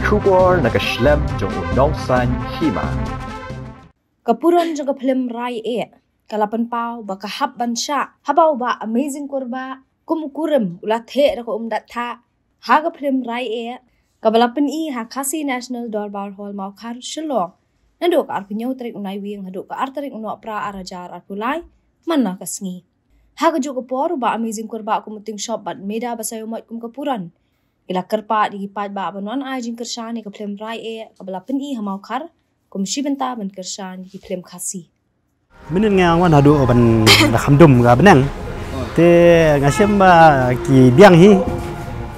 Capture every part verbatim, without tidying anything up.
Khubor na ka shlem jong u nongsan hima. Ka puran jong ka phlim Rai Eh ka la pynpaw ba ka hap ban shah haba u Bah Amazing Kurbah kum u kurim u la theh da ka um dat thah ha ka phlim Rai Eh kaba la pyni ha Khasi National Dorbar Hall Mawkhar Shillong naduh ka arphew hynñiew tarik u Naiwieng haduh ka ar tarik u Nohprah ar hajar arphew lai man la ka sngi. Ha kajuh ka por u Bah Amazing Kurbah kum u tyngshop bad Meda Basaiawmoit kum ka puran ki la kyrpad ïa ki paidbah ban wan ai jingkyrshan ïa ka phlim Rai Eh kaba la pyni ha Mawkhar kum shi bynta ban kyrshan ïa ki phlim Khasi. Mynnin nga wan haduh ban da kham dum ka bneng. Te nga shem ba ki biang hi.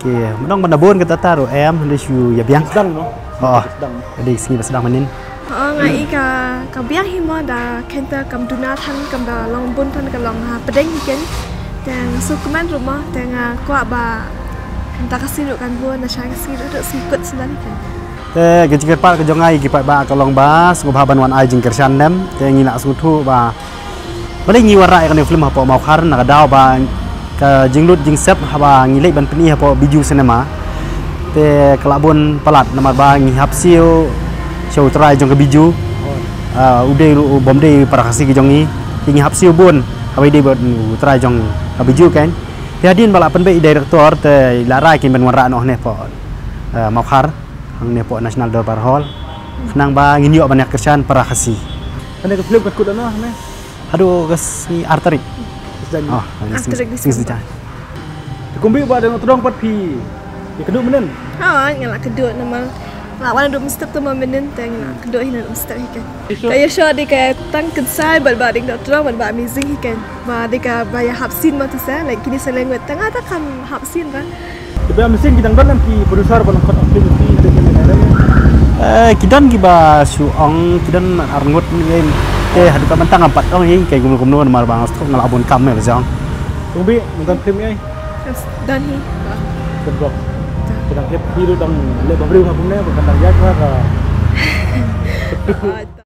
Ki mynong ban da bun kata ta ruh em hynda shu ïa biang. Sdang no. Oh. Sdang. Dei sngi ba sdang mynnin. Oh, nga i ka ka biang hi mo da kenta kam duna than kam da long bun than ka long ha pdeng hi ken. Te nga sngewkmen ruh mo te nga kwah ba kenta ka sngi ruh kan bun da sha ka sngi ruh ruh sngi kut sdang hi ken. Te ka jingkyrpad ka jong nga ïa ki paidbah ka long ba sngewbha ban wan ai jingkyrshan lem te ngi la sngewthuh ba balei ngi wanrah ïa kane ka film hapoh Mawkhar na ka daw ba ka jinglut jingsep haba ngi leit ban pyni hapoh Bijou Cinema te ka la bun palat namar ba ngi hap siew sha u trai jong ka Bijou. Ah, u dei ruh u bym dei para Khasi ki jong ngi te ngi hap siew bun haba i dei bad u trai jong ka Bijou kan. Te hadien ba la pynbeit i director te i la rai kin ban wanrah noh ne hapoh, eh, Mawkhar. Hangne hapoh National Dorbar Hall. Khnang ba ngin ïoh ban ïa kyrshan para Khasi. Kane ka film ka kut ano hangne? Haduh ka sngi ar tarik. Sdang. Oh, ar tarik Disember. Te kumbi ba dang tdong pat phi ïa kduh mynnin? Ha, nga la kduh namar la wan duh mynstep te mynnin te nga la kduh hi na duh mynstep hi kan. Ka ïa sha dei ka tang kynsai bad ba dei ka tdong bad ba amazing hi kan. Ba dei ka ba ïa hap sien ma te sa like kini sa leng wet tang ata kam hap sien ba. Te ba machine ki dang don em ki producer ba long khot of film ki te ki. Eh, ki don ki ba shu ong ki don arngut ni em. Te haduh ka mynta ngam pat ong hi kai kumno kumno namar ba nga stok nga la bun kam me ba jong. Kumbi mynta film ei. Don hi. Kedok. Ki dang clip biru dang le ba briew ha kumne ba kan dang ïaid ha ka.